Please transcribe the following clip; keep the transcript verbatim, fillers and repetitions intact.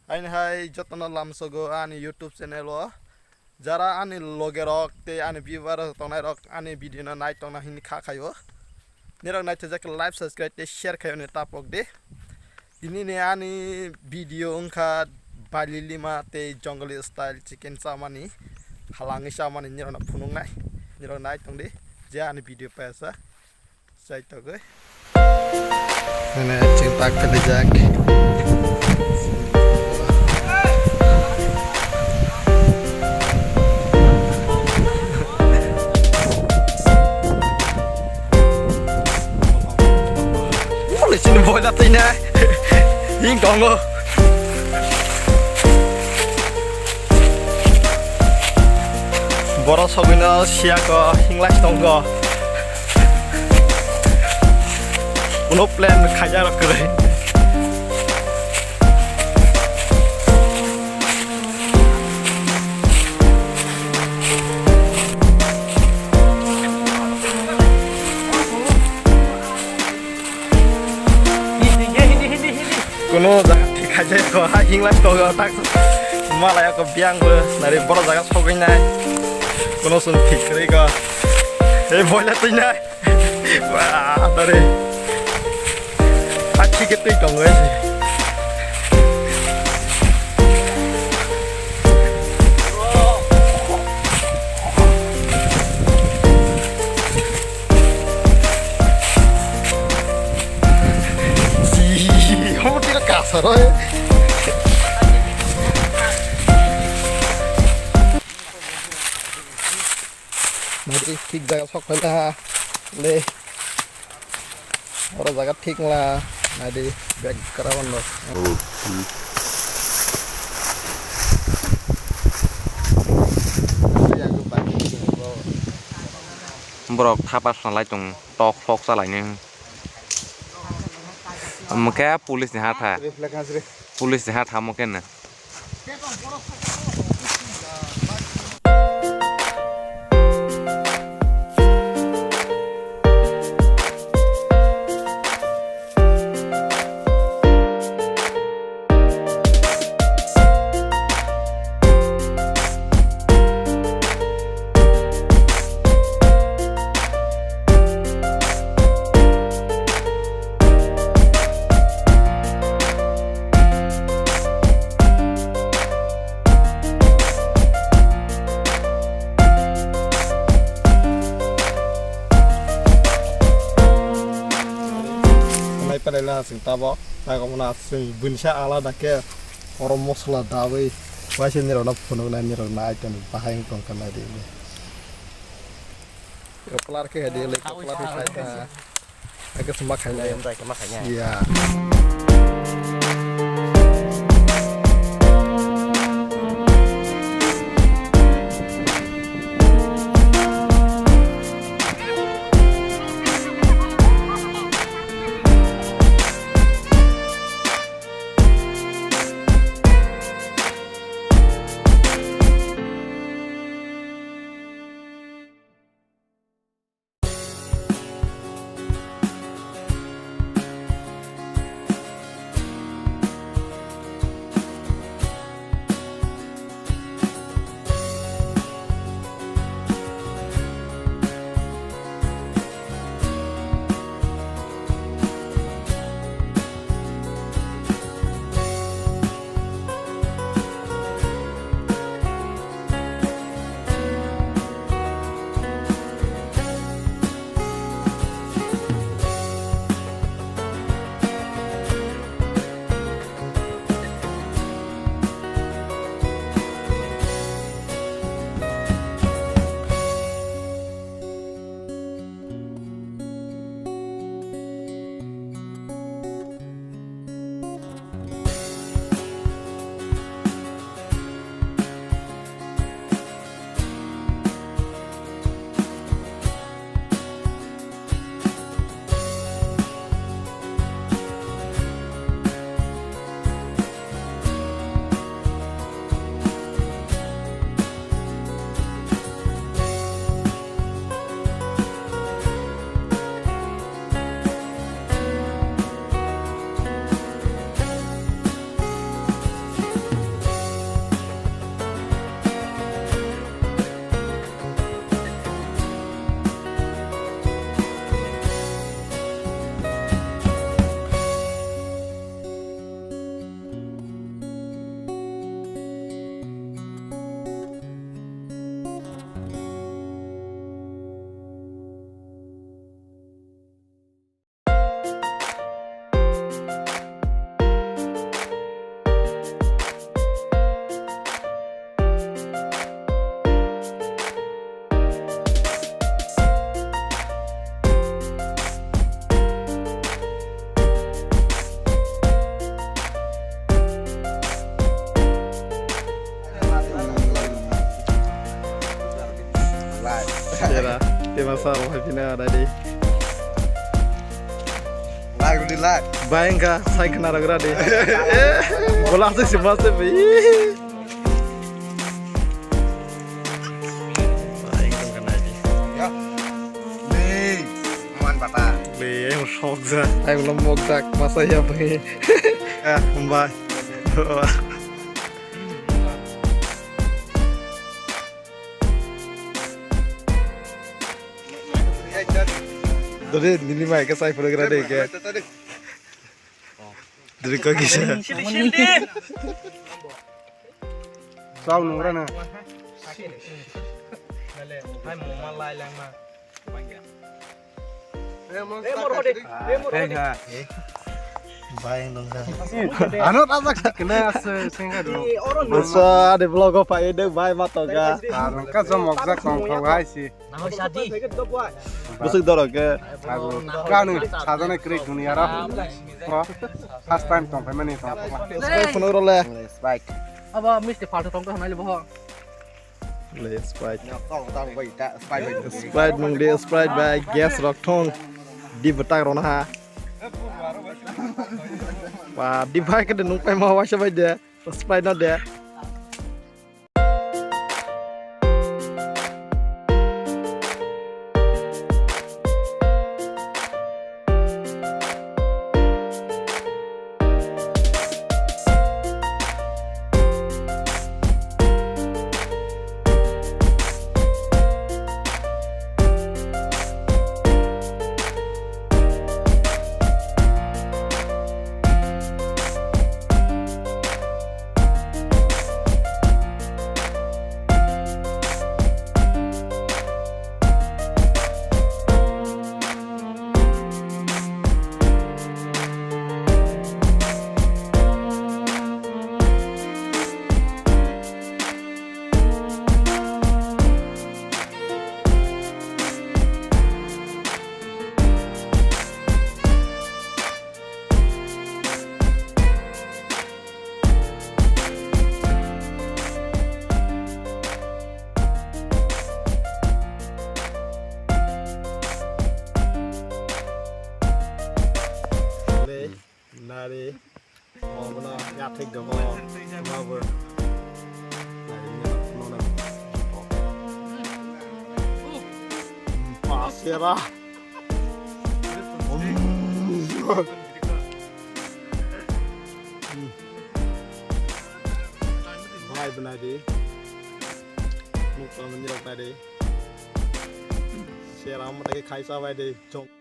Haini hai jotono lamsogo ani YouTube channel o. Jara ani loge rok tei ani viewer rok tongnai rok ani video no nai tongna hini kha khaio. Nirok naithajak like, subscribe tei share khaio ni tapok de. Tini ni ani video wngkha bali lima tei jongoli style chicken chamani, halangwi chamani nirok no phunuknai. Nirok nai tong di je ani video paisa. Chai togwi. Mane chwng tak khalijak. Wale sini boila twi nai. Hing tongo. Borok sogwino siyako hinglai tongo. Kuno plan khaijak rok kwrwi. Kuno jaga thik khaijak ko, ha hinglai tongo tak. Malai ako biang bo nari boro jaga sogwi nai. Kuno sun thik kwrwi ko. Ei boila twi nai. Wah, nari. Ha thik twi tongo ei. Si, homo tira kasaro, eh. Nadi, thik jaga sok phaila, le. Oro jaga thik la, nadi, background rok. Borok thapa salai tong, tok sok salai ni. Mokhe police ni hatha. Police ni hatha mokhe na. Nai pelaila chwng tabok, tak omo na chwng bunisa alada khe oro mosola dawi waisa nirok no phunuknai, nirok no item bahai wng tongkha nai di. Koplar khe hai di, koplar khe khai ta. Ake suma khainai. Em, dai, kema khainai. Iya. Kema sa rok hai pina ada di. Lag di lag. Bayang ka sai khna rok ra di. Bola se sima se bi. Bayang ka na di. Ya. Ni. Man bata. Be, yang sok ja. Ai ulo mok jak masa ya bai. Ya, bye. Dore nini mai ka sai phone gra de ke. Dore ka kisa. Sao nungra na. Hai mama lai lang ma. Bai nungkha. Ano tajak kena ase sengka do. Besa de vlog o pai de bai matoga. Nungkha jomok jak tong kho hai si. Busuk doro ke. Kanu sajana krik dunia ra. First time tong phaimani tong. Phone ro le. Abo misti falta tong kho nai le bo. Le Sprite. Sprite nung de, Sprite bai gas rok thong. Di bwtak rona ha. Ba, di bai ka de nung pai ma waisa bai de. Sprite no de. Nari. Oh, bono yathek dogo. Mabo. Nari, nari, nari. Pasera. Bai bwnai di. Muk tong ni rok nai di. Seram ta khe khai cha bai di. Chok.